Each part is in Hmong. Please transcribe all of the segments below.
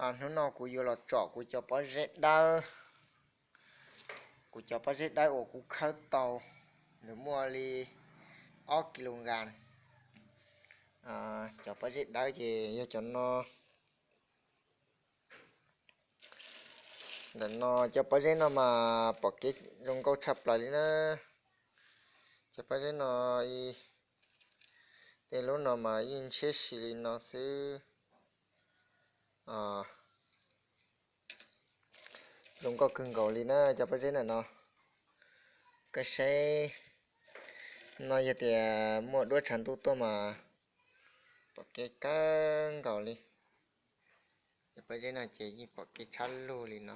Hnub no kuv yuav los tsom kuv cov pob zeb dawb. Kuv cov pob zeb dawb uas kuv khawb tau, nws muaj li ob kis lus nkas. Cov pob zeb dawb ces yog cov no. Ntawm no cov pob zeb no mas pom kev zoo nkauj tshaj plaws li na. Cov pob zeb no, tej lub no mas yeej ntshiab si li no xwb. Zoo nkauj kawg nkaus li na cov pob zeb ntawm no. Koj saib, no yog tias muaj duab tshav ntuj tuaj mas pom kev kawg nkaus li. Cov pob zeb no ces yeej pom kev tshab lug li no.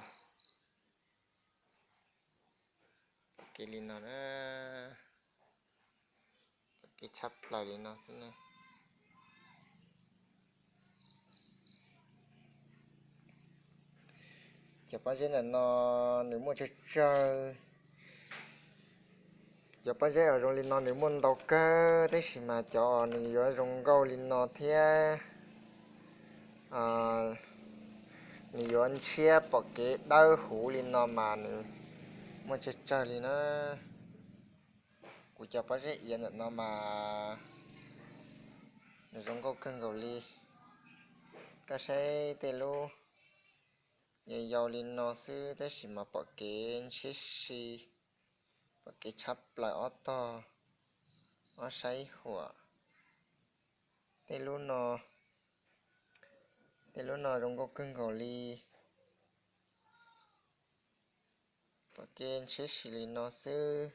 Pom kev li no na. Pom kev tshab plaws li no xwb na. Cov pob zeb ntawm no nws muaj tsawg tsawg. Cov pob zeb uas zoo li no nws muaj ntau kawg, tab sis mas cov uas nws yuav zoo nkauj li no thiab nws yuav ntshiab pom kev dawb huv li no mas nws muaj tsawg tsawg li na. Kuv cov pob zeb iav ntawm no mas nws zoo nkauj kawg nkaus li. Koj saib tej lub yau yau li no xwb tab sis mas pom kev ntshiab si, pom kev tshab plaws ob tog, ob saib huam. Tej lub no, tej lub no zoo nkauj kawg nkaus li. Pom kev ntshiab si li no xwb.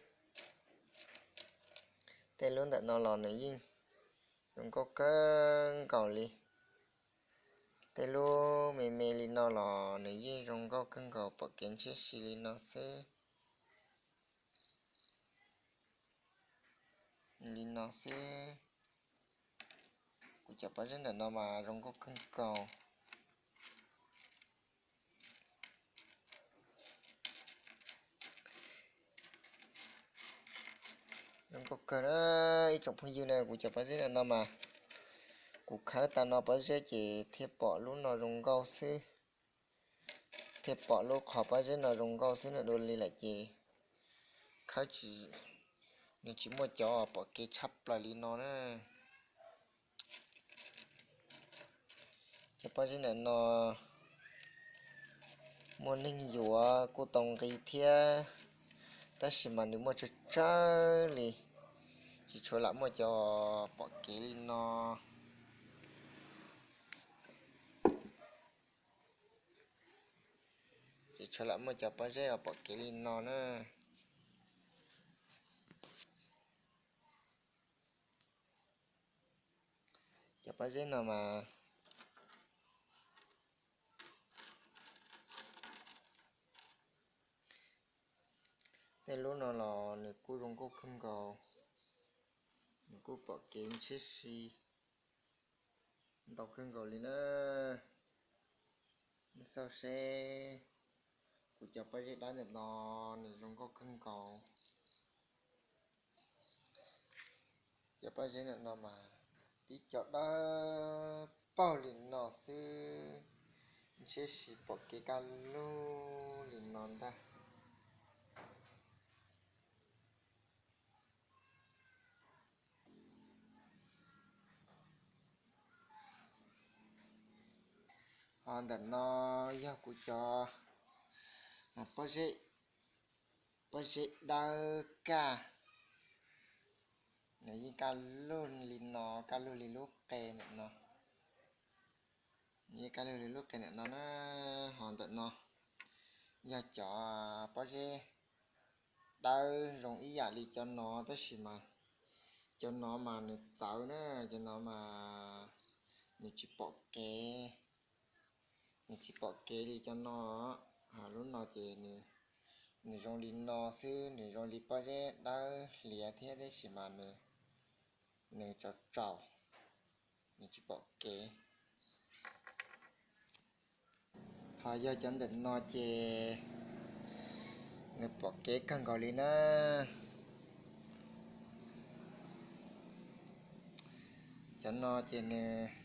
Tej lub ntawm no los nws yeej zoo nkauj kawg nkaus li. Tej lub me me li no los nws yeej zoo nkauj kawg nkaus, pom kev ntshiab si li no xwb. Li no xwb. Kuv cov pob zeb ntawm no mas zoo nkauj kawg nkaus. Zoo nkauj kawg na ib tsoom phooj ywg na, kuv cov pob zeb ntawm no mas kuv khawb tag no pob zeb ces thiaj pom lub no zoo nkauj xwb. Thiaj pom lub qhov pob zeb no zoo nkauj xwb na, dua li lawm ces khawb, nws tsis muaj cov pom kev tshaj plaws li no na. Cov pob zeb ntawm no muaj neeg yuav kuj tau nqi thiab, tab sis mas nws muaj tsawg tsawg li, tsis tshua lam muaj cov pom kev li no. Tsis tshua lam muaj cov pob zeb uas pom kev li no na. Cov pob zeb no mas tej lub no los nws kuj zoo nkauj kawg nkaus, nws kuj pom kev ntshiab si ntau kawg nkaus li na. Nej xauj seb kuv cov pob zeb dawb ntawm no nws zoo nkauj kawg nkaus. Cov pob zeb ntawm no mas tib co dawb paug li no xwb, ntshiab si pom kev kaj lug li no ntag. Ho ntawm no yog kuv cov pob zeb dawb kaj, nws yeej kaj lug li no, kaj lug li lub qe ntawm no. Yeej kaj lug li lub qe ntawm no na. Ho ntawm no yog cov pob zeb dawb zoo ib yam li cov no, tab sis mas cov no mas nws txawv na, cov no mas nws tsis pom kev, nws tsis pom kev li cov no. Ho lub no ces nws zoo li no xwb, nws zoo li pob zeb dawb hliav thiab, tab sis mas nws tsaus tsaus, nws tsis pom kev. Ho yog cov ntawm no ces nws pom kev kawg nkaus li na. Cov no ces nws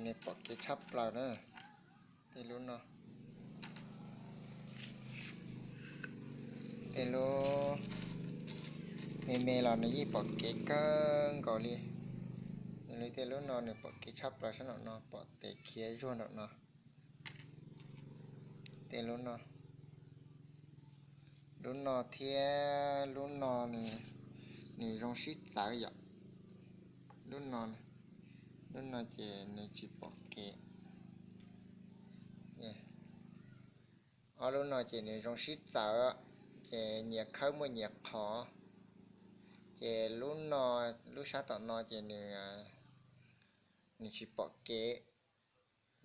Nws pom kev tshaj plaws na. Tej lub no, tej lub me me los nws yeej pom kev kawg nkaus li. Nws li tej lub no nws pom kev tshaj plaws sab nraum no, pom tes khiav zuag nraum no. Tej lub no, lub no thiab lub no nws zoo sib txawv yom. Lub no, lub no ces nws tsis pom kev. Ob lub no ces nws zoo sib txawv, ces nyias khawb muaj nyias qhov. Ces lub no, lub sab tom no ces nws tsis pom kev,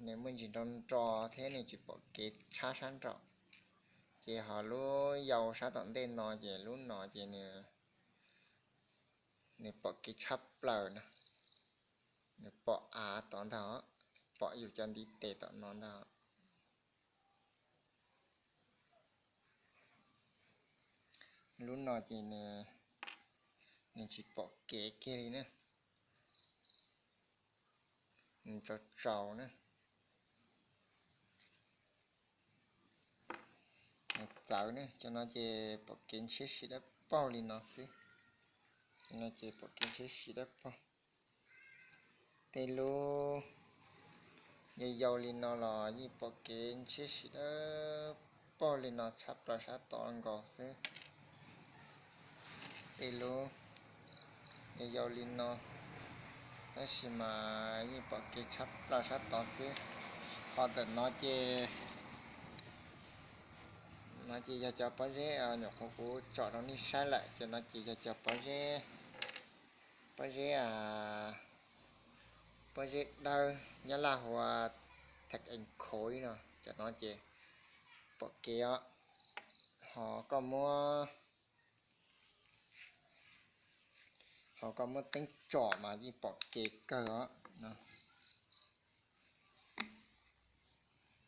nws muaj ntsis nro nro thiab nws tsis pom kev tshab sab nraum. Ces ho lub yau sab tom ntej no ces lub no ces nws pom kev tshaj plaws na. Nws pom av tod ntag, pom yus cov ntiv tes tom no ntag. Lub no ces nws tsis pom kev kiag li na. Nws tsaus tsaus na. Nws txawv na, cov no ces pom kev ntshiab si dawb paug li no xwb. Cov no ces pom kev ntshiab si dawb paug. Tej lub yau yau li no los yeej pom kev ntshiab si dawb paug li no tshaj plaws sab tod nkaus xwb. Tej lub yau yau li no, tab sis mas yeej pom kev tshaj plaws sab tod xwb. Ho ntawm no ces, no ces yog cov pob zeb nyuam qhuav kuv tsom rau nej saib lawm, cov no ces yog cov pob zeb, pob zeb, pob zeb dawb, nyob Laj hu ua thaj enkhoiv no, cov no ces pom kev os. Ho koj muab, ho koj muab teeb tsom mas yeej pom kev kawg os.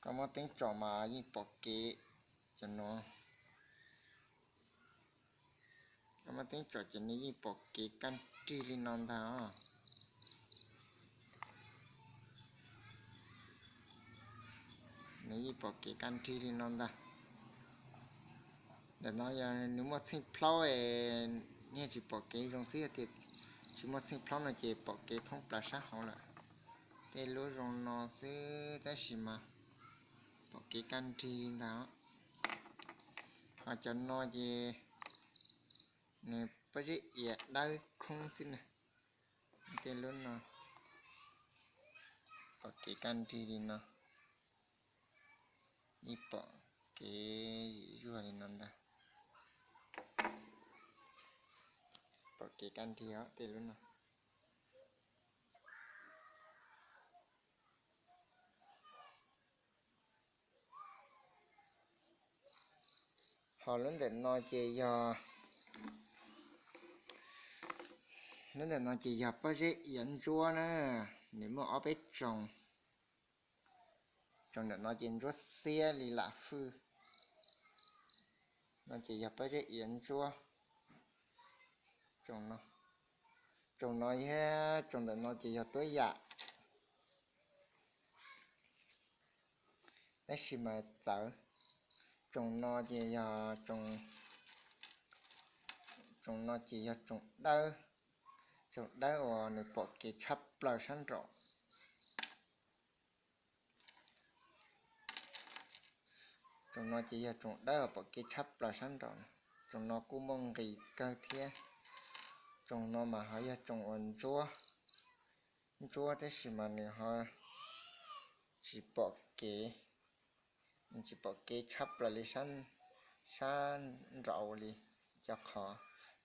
Koj muab teeb tsom mas yeej pom kev. Cov no, koj muab teeb tsom ces nws yeej pom kev kaj nrig li no ntag os. Nws yeej pom kev kaj nrig li no ntag. Ntawm no yog nws muaj txheej plhaub es nej tsis pom kev zoo xwb, yog tias tsis muaj txheej plhaub no ces pom kev thoob plaws sab hauv lawm. Tej lub zoo no xwb tab sis mas pom kev kaj nrig li ntag. Ho cov no ces nws pob zeb iav dawb khoob xwb na. Tej lub no pom kev kaj nrig li no, ib pom kev zim zuag li no ntag. Pom kev kaj nrig os tej lub no. Ho lub ntawm no ces yog, lub ntawm no ces yog pob zeb iav ntsuab na, nws muaj ob peb tsoos. Tsoos ntawm no ces ntsuab xiab li lam hwj. No ces yog pob zeb iav ntsuab. Tsoos no thiab tsoos ntawm no ces yog tuab yam, tab sis mas txawv. Tsoos no ces yog, tsoos no ces yog tsoos dawb, tsoos dawb uas nws pom kev tshaj plaws sab nraum. Tsoos no ces yog tsoos dawb uas pom kev tshaj plaws sab nraum. Tsoos no kuj muaj nqis kawg thiab. Tsoos no mas ho yog tsoos uas ntsuab, ntsuab tab sis mas nws ho tsis pom kev, nws tsis pom kev tshaj plaws li sab nraud li. Cov qhov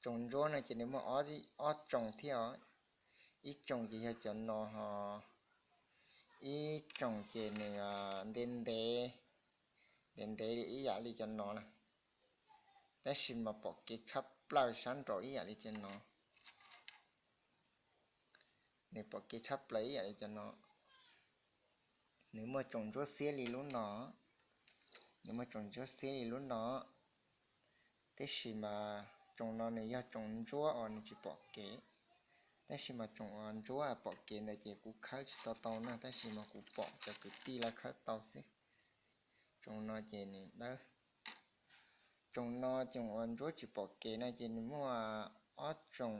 tsoos ntsuab no ces nws muaj ob tsoos thiab os. Ib tsoos ces yog cov no ho, ib tsoos ces nws ntev ntev, ntev ntev ib yam li cov no na, tab sis mas pom kev tshaj plaws sab nraud ib yam li cov no. Nws pom kev tshaj plaws ib yam li cov no. Nws muaj tsoos ntsuab xiab li lub no, nws muaj tsoos ntsuab xiab li lub no, tab sis mas tsoos no nws yog tsoos ntsuab uas nws tsis pom kev. Tab sis mas tsoom uas ntsuab pom kev ntawd ces kuv khawb tsis tau tau na, tab sis mas kuv pom cov kwv tij lawv khawb tau xwb. Tsoom no ces nws dawb. Tsoom no tsoom uas ntsuab tsis pom kev no ces nws muaj ob tsoom,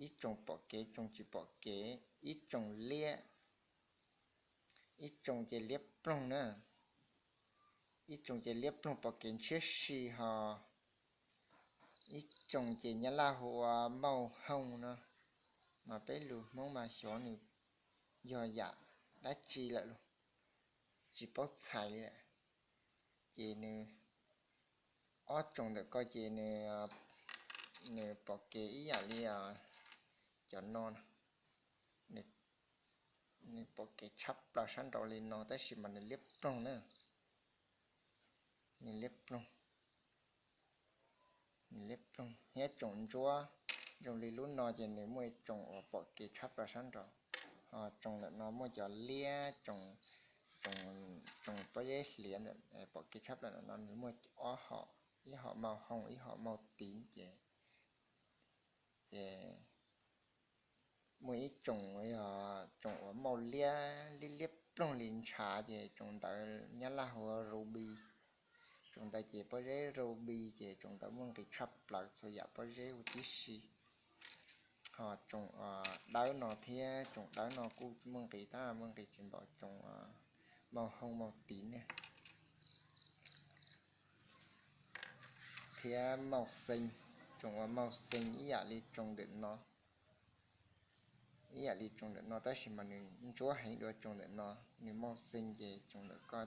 ib tsoom pom kev, tsoom tsis pom kev, ib tsoom liab, ib tsoom ces liab ploog na, ib tsoom ces liab ploog pom kev ntshiab si ho, ib tsoom ces Nyab Laj hu ua mauj hooj no, mas peb lus Hmoob mas xyov nws yog yam dab tsi lawm los tsis paub txhais li lawm. Ces nws ob tsoom ntawm ko ces nws pom kev ib yam li cov no, nws pom kev tshab plaws sab nraud li no tab sis mas nws liab ploog na, nws liab ploog, nws liab ploog. Thiab tsoom ntsuab zoo li lub no ces nws muaj ib tsoom uas pom kev tshab plaws sab nraud, ho tsoom ntawm no muaj cov liab, tsoom pob zeb hliav ntawm pom kev tshab plaws ntawm no nws muaj ob hom, ib hom mauj hooj ib hom mauj tiv ces, ces muaj ib tsoom yog tsoom uas mauj liab liab liab ploog li ntshav ces tsoom ntawd Nyab Laj hu ua ruby. Tsoom ntawd ces pob zeb ruby ces tsoom ntawd muaj nqis tshaj plaws txhua yam pob zeb huv tib si. Ho tsoom dawb no thiab tsoom dawb no kuj muaj nqis tab muaj nqis tsis npaum tsoom mauj hooj mauj tiv ne. Thiab mauj xees, tsoom uas mauj xees ib yam li tsoom ntawm no, ib yam li tsoom ntawm no tab sis mas nws ntsuab heev dua tsoom ntawm no. Nws mauj xees ces tsoom ntawm ko